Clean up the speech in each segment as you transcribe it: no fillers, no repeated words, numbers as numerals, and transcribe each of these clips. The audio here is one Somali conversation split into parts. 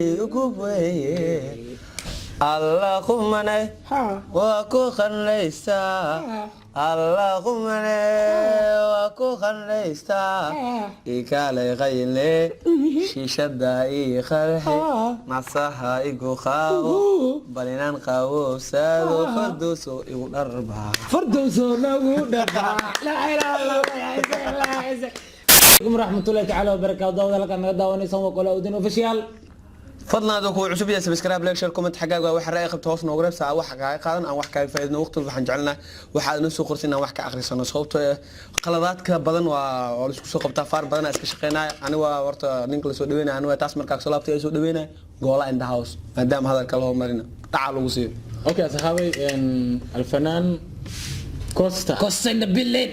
Ugu weye alla qumane waa ku qanlaystaa, alla qumane waa ku qanlaystaa. Ikaalay qayle, shiishada ii qarxi, nasaha igu qaabo, bal inaan qaboobsaado. Fardowso igu dharbaa. Fardowso nagu dhaqaa. Laa ilaaha illa Allah. Alaykum waraxmatullahi tacaala wabarakaatu. Daawada halkaan naga daawanaysaan waa Qola Udin Official. Fadlan, adoo kuwa cusub yahay, subscribe, like, share, comment xaggaaga. Waxa ra'yi qabta hoos noogu reeb, saa wax kaaga qaadan, aan wax kaaga faa'iidno. Waqti walba waxaan jecelnahay waxa aad noo soo qorsin inaan wax ka akhrisano, sababtoo ah qaladaadka badan waa la isku soo qabtaa, faar badan iska shaqeynaya. Ani waa horta ninka la soo dhaweynaya, ani waa taas. Markaa soo laabtay ay soo dhaweynaya Goola in the house, maadaama hadalka loo marina dhaca lagu siiyo. Okay, asxaabay, alfanaan Costa. Costa in the building.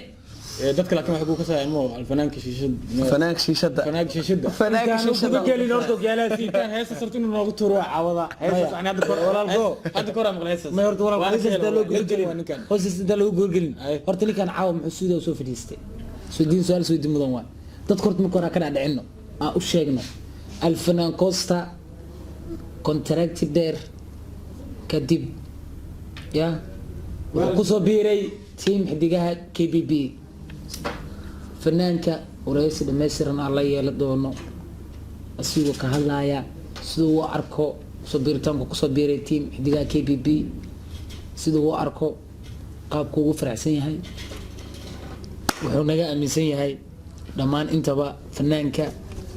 Dadka laakiin waxay ku kasayaan mo alfanaanka shiishada. Fanaanka shiishada. Fanaanka shiishada. Fanaanka shiishada. Gudagelin horta ogaalaasi. Intaan heesta sarto inuu noogu tuuro waa caawada heestaas. Ani hadda kor Walaalko. Hadda kor aan maqlay heestaas. May, horta walaal, Waa hoostaas ninkan, intaan loo waa gudagelin, ninkan. hoostaas intaan loo gudagelin, Ay. horta ninkan caawa muxuu suudaa soo fadhiistay? Suudiin su-aal suudiin mudan waay. Dadka horta marka hore aan ka dhacdhicino, aan u sheegno alfanaan Costa contract dheer kadib ya wuxuu kusoo biiray team xidigaha KBB. Fanaanka wareysi dhammaystiran aan la yeelan doono, asigoo ka hadlaya siduu u arko kusoo biiritaanku kusoo biiray team xidigaha KBB, siduu u arko, qaabku ugu faraxsan yahay, wuxuu naga aaminsan yahay dhammaan. Intaba fanaanka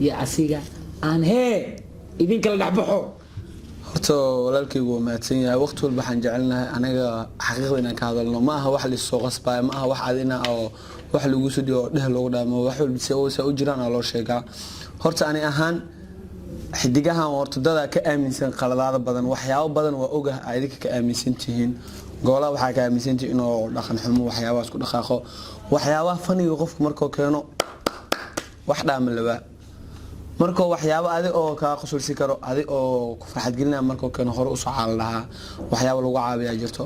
iyo asiga aan hee idinkala dhexbaxo. Horta walaalkaygu waa mahadsan yahay. Waqti walba waxaan jecelnahay anaga xaqiiqda inaan ka hadalno. Ma aha wax laissoo qasbayo, ma aha wax adina oo wax lagu soo dhigo oo dheh loogu dhaamo. Wax walba se u jiraan aa loo sheegaa. Horta ani ahaan xidigahan horta dadaa ka aaminsan qaladaada badan, waxyaabo badan waa ogah aa idinka ka aaminsan tihiin. Goolaha waxaa ka aaminsan tihiin inuu dhaqan xumo, waxyaabahaas ku dhaqaaqo, waxyaabaha faniga qofku markuu keeno wax dhaama labaa, markuu waxyaabo adi oo kaa qusulsi karo, adi oo ku farxad gelinaya markuu keeno, hore usoo caal lahaa, waxyaabo lagu caawiyaa jirto.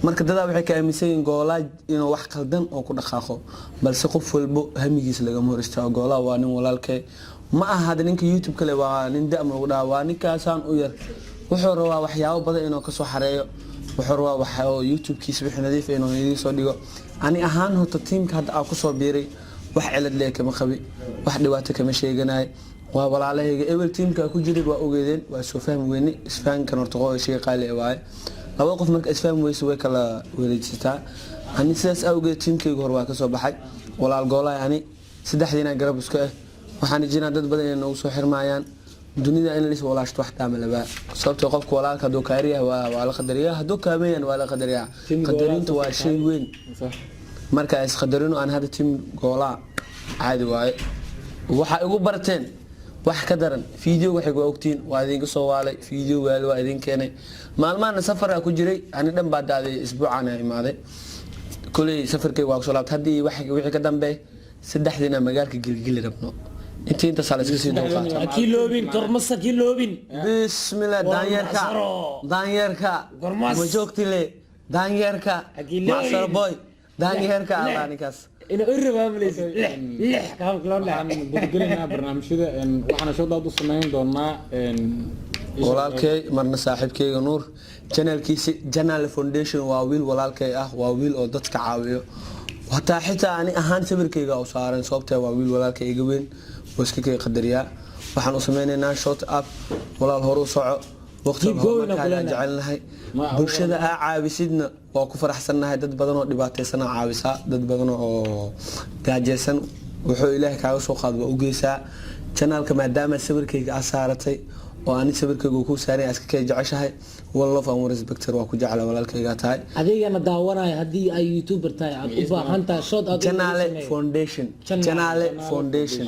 Marka dadaa waxay ka aaminsan yihiin goolaa inuu wax qaldan oo ku dhaqaaqo, balse qof walbo hamigiisa lagama hor istaago. Goolaa waa nin walaalkee. Ma aha hadda ninka YouTube kale waa nin da'ma lagu dhaha, waa ninkaasaan u yar. Wuxuu rabaa waxyaabo badan inuu kasoo xareeyo, wuxuu rabaa wax oo YouTube-kiisa wixii nadiif ah inuu idiin soo dhigo. Ani ahaan horta tiimka hadda aan kusoo biiray wax cilad lee kama qabi, wax dhibaato kama sheeganay. Waa walaalahayga. Ebel tiimka ku jirin waa ogeedeen, waa soo fahmi weyne. Isfahankan horta qo shay qaali ah waaye. Laba qof marka isfahmi weyse way kala wareejisataa. Ani sidaas awgeed tiimkayga hore waa kasoo baxay. Walaal goolahay, ani saddexdiina garab isku ah. Waxaan rajinaa dad badan inay noogu soo xirmaayaan. Dunida in lis walaashto wax dhaama labaa, sababtoo qofka walaalka hadduu kaariyahay waa la qadariyaa, hadduu kaameyan waa la qadariyaa. Qadarinta waa shay weyn. Marka isqadarino. Aan hadda tiim goolaa caadi waaye, waxaa igu barteen wax ka daran. Video waxay waa ogtiin, waa idinka soo waalay video waali, waa idin keenay. Maalmahana safaraa ku jiray ani dhan baa daaday, isbuucaan imaaday. Koley safarkayga waa kusoo laabtay. Haddii wixii ka dambe saddexdiina magaalka gilgili rabno, intii intaasaa la iska sii dulqaata. Kiloobin kormasa kiloobin. Bismillah, daanyeerka, daanyeerka. Gormas. Ma joogtile daanyeerka. Hakiloobin. Macsaro boy, daanyeerka allah ninkaas. Ina u rabaa malaysa lix lix kaamka loo Waxaan dhaca. gudagelinaa barnaamijyada. Waxaana showdaad u sameyn doonaa Walaalkay, marna saaxiibkayga Nuur, channelkiisi Janal Foundation, waa wiil walaalkay ah, waa wiil oo dadka caawiyo. Hataa xitaa ani ahaan sawirkayga u saaran, sababtee waa wiil walaalkay iga weyn oo iska kay qadariyaa. Waxaan u sameynaynaa shout out. Walaal, hore u soco. Waqti Keep going. horumarkaaga Kulana. jecelnahay. Bulshada aa caawisidna waa ku faraxsannahay. Dad badan oo dhibaataysan aa caawisaa, dad badan oo gaajaysan wuxuu Ilaahay kaaga soo qaad waa u geysaa. Channelka maadaama sawirkayga aa saaratay oo ani sawirkayga uu ku saaran, iska kay jeceshahay. One love and one respect, waa ku jecla, walaalkayga tahay. Adigana daawanaya, haddii ay YouTuber tahay, aad u baahan tahay shout out in lagu Janale sameeyo. Foundation. Janale. Janale Foundation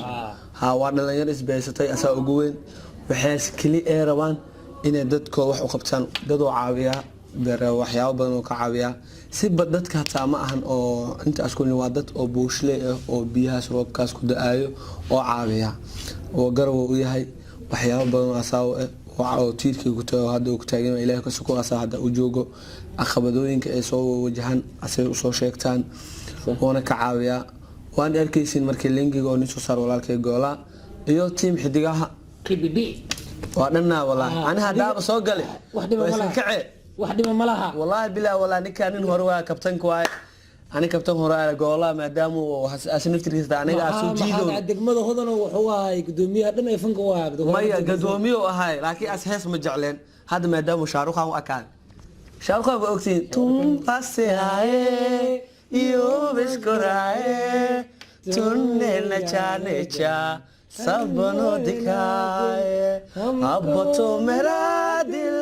ha waa dhalinyaro isbaysatay, asaa ugu weyn. Waxay keli ee rabaan inay dadkooda wax u qabtaan, dadoo caawiyaa waxyaabo badan oo ka caawiyaa siba dadka. Hataa ma ahan oo intaas ku waa dad oo buushley ah oo biyahaas roobkaas ku da-aayo oo caawiya oo garab u yahay. Waxyaabo badan oo asaawo ah oo tiirkii ku tago hadda uu ku taagan yahay, Ilaahay ka suko, asaa hadda u joogo. Caqabadooyinka ay soo wajahan asay usoo sheegtaan, oona ka caawiyaa. Waan arkaysiin markii linkiga oo nin soo saar walaalkay Goolaa iyo tiim xidigaha KBB. Waa dhannaa wallaahi. Ani haddaaba soo gale Wax dhiba waa ma iska laha. kace. Wax dhiba ma laha. Wallaahi bilaa, wallaahi ninkaa nin hore waa, kabtanka waaye. Ani kabtan hore waa Goolaa, maadaama uu as naftirkiisa aniga aa soo Maxaa jiidoon. dhacay degmada Hodan oo wuxuu ahay gudoomiyaha dhan ee fanka u ahaa. Maya, gadoomiyo ahay, laakiin as hees ma jecleen. Hadda maadaama Shaarukhan u akaan, Shaarukhan ba ogtiin, tum pase aaye iyo biskoraaye tunne nachaane cha sabno दिखाए, अब तो मेरा दिल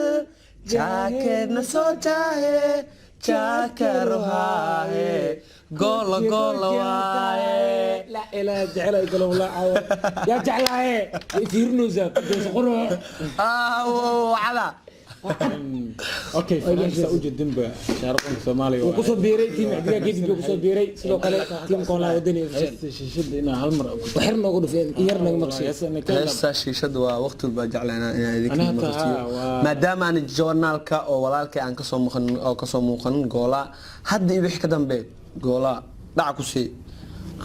जाके न सोचा है, जाकर रहा है, गोल गोल waaye. La ilaa jecel ay galo walaa caawa. Yaa jeclaaye? Way fiirinaysaa, kudayso qurux. Ah, wacda. Okay, fanaanka ujeedinba Shaaruqanka Soomaaliga Wuu kusoo biiray team Xidigaha KPB, kusoo biiray sidoo kale team Koolaa Wadani Official. Heesta shishada inaa hal mar ku Waxyar noogu dhufeen, in yar naga maqshay. Heesta shiishada waa waqti walba jeclaynaa inaan idinka Aniga hataa, maqashiyo. Maadaama aan joornaalka oo walaalkay aan kasoo muuqan oo kasoo muuqanin Goolaa, hadda iyo wixii ka dambe Goolaa dhac ku sii,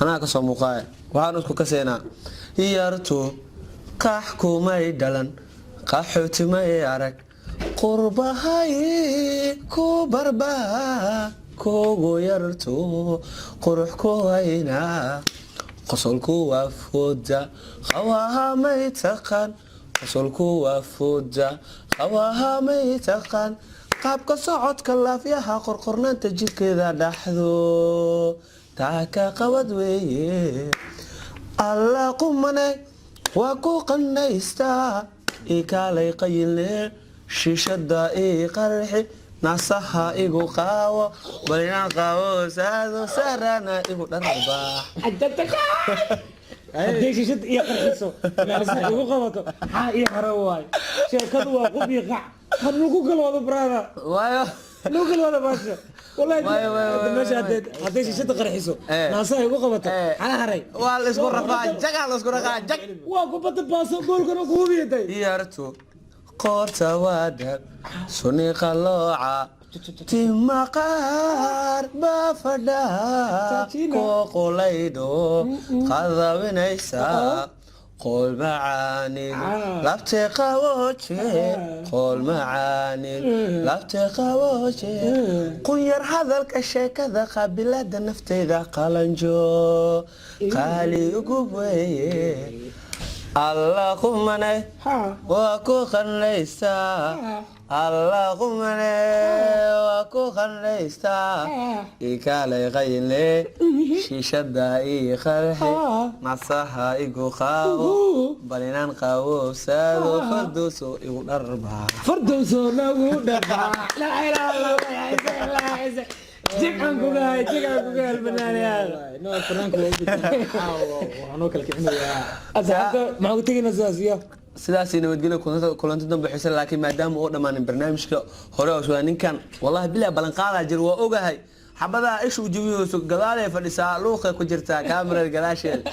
anaa kasoo muuqaaya. Waxaan isku kaseenaa yartu qax kumay dhalan, qaxootimay arag, qurbahay ku barbaa, kugu yartu qurux ku haynaa, qosolku waa fooda qawahamay taqaan, qosolku waa fooda qawahamay taqaan, qaabka socodka laafyaha, qorqornaanta jidkeeda dhaxdo taaka qabad weeye. Alla qumane waa ku qanaystaa, ikaalay qayile, shishada ii qarxi, nasaha igu qaawo, bal inaan qaawo saado sarana igu dharbaax. Haddii shishad iyo qarxiso naasa igu qabato, maxaa ii hara waay? Sheekadu waa qub iyo qac, ha nugu galwado brother. Waayo. Nugu galwado baasha wallahi. Waayo, waayo, waayo, meesha waayo. Hadday shishada qarxiso, naasaha igu qabato, maxaa haray? Waa la isku rafaa, jagaa la isku rafaa, jag. Waa kubadda baaso, goolkana ku hubiyatay. Yartu qoorta waa dahab, suni qalooca, tima qaar baa fadhaa, kooqolaydho qadawinaysa, qool macaanid labte qabooje, qool macaanid labte qabooje, qunyar hadalka, sheekada, qaabilada nafteyda, qalanjo qaali ugu weeye. Alla qumane waa ku qanlaystaa, alla qumane waa ku qanlaystaa, ikaalay qayle, shiishada ii qarxi, masaha igu qaabo, bal inaan qaboobsaado, farduuso igu dharbaa. Fardowso nagu dhaqaa. Laa ilaaha illa Allah, ya ciise, jigcan kugahay, jigcan kugahay banaanayaal. No, fanaanka waa ujeedin, waxaa noo kala kicinayaa. Asxaabta maxaa ugu tegaynaa sidaas iyo Sidaas nabadgelyo, kulanti dambe xiise. Laakiin maadaama uu dhammaanin barnaamijka hore oo sugaa, ninkan wallahi bilaa ballanqaadaa jir, waa ogahay xabadaha isha u jebiyeyso, gadaalay fadhisaa, luuqay ku jirtaa kaamirada gadaasheeda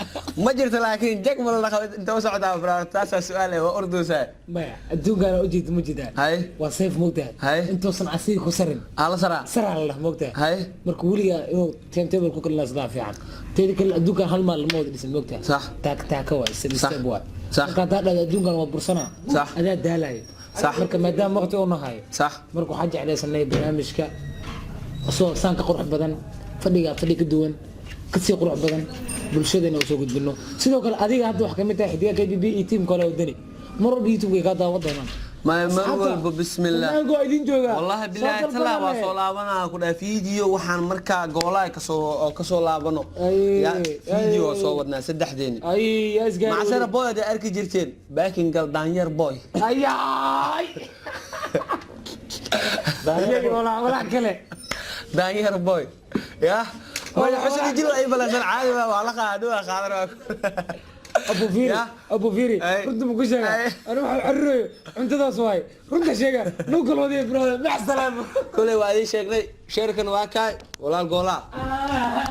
ma jirto, laakiin jag ma la dhaqo inta u socotaa bro? Taasaa su-aal eh, waa ordoosaa. Maya, adduunkaana ujeeda ma jidaa. Hay. Waa sayf, moogtahay. Hay. Intuusan asiga ku sarin aa la saraa. Saraa la dhah, moogtahay. Hay. Marka weligaa inuu timetable ku kalina sidaa fiican. Teeda kale, adduunkan hal maal lama wada dhisin, moogtahay. Sax. Taak taaka waay, step Sax. step waay. Sax. Marka haddaa dhahdo adduunkan waa bursanaa, Sax. adaa daalayo. Sax. Marka maadaama waqti uu nahayo, Sax. marka waxaan jeclaysanay barnaamijka asoo saan ka qurux badan, fadhiga fadhi ka duwan, kasii qurux badan, bulshadana usoo gudbino. Sidoo kale adiga hadda wax kamid tahay Xidiga KPB iyo team kale Wadani, mar walba YouTube kaa daawan doonaan. Ma mar walba, bismillah. Fanaanku waa idin joogaa. Wallahi billahi Soo talaa waa dalbanale. soo laabanaa ku dhahay video. Waxaan markaa goolaha kasoo oo kasoo laabano Ay, ya video ay. soo wadnaa saddexdeeni. Ay, yaa isgaari. Macsara boy aad arki jirteen, baakin gal daanyeer boy. Ayaay, iyagi walaa kale. Daanyeer boy ya maya xusni jil ay balansan, caadi waa la qaada waa qaadan waa. Abu Fiiri. Ya. Abu Fiiri. Ay. Runta ma ku sheega? Ay. Ani waxaa carirayo cuntadaas waay, runta sheega nuu kalwadiya brother, mac salaama. Koley waa idiin sheegnay, sheerkan waa kaay walaal Goolaa. Ah.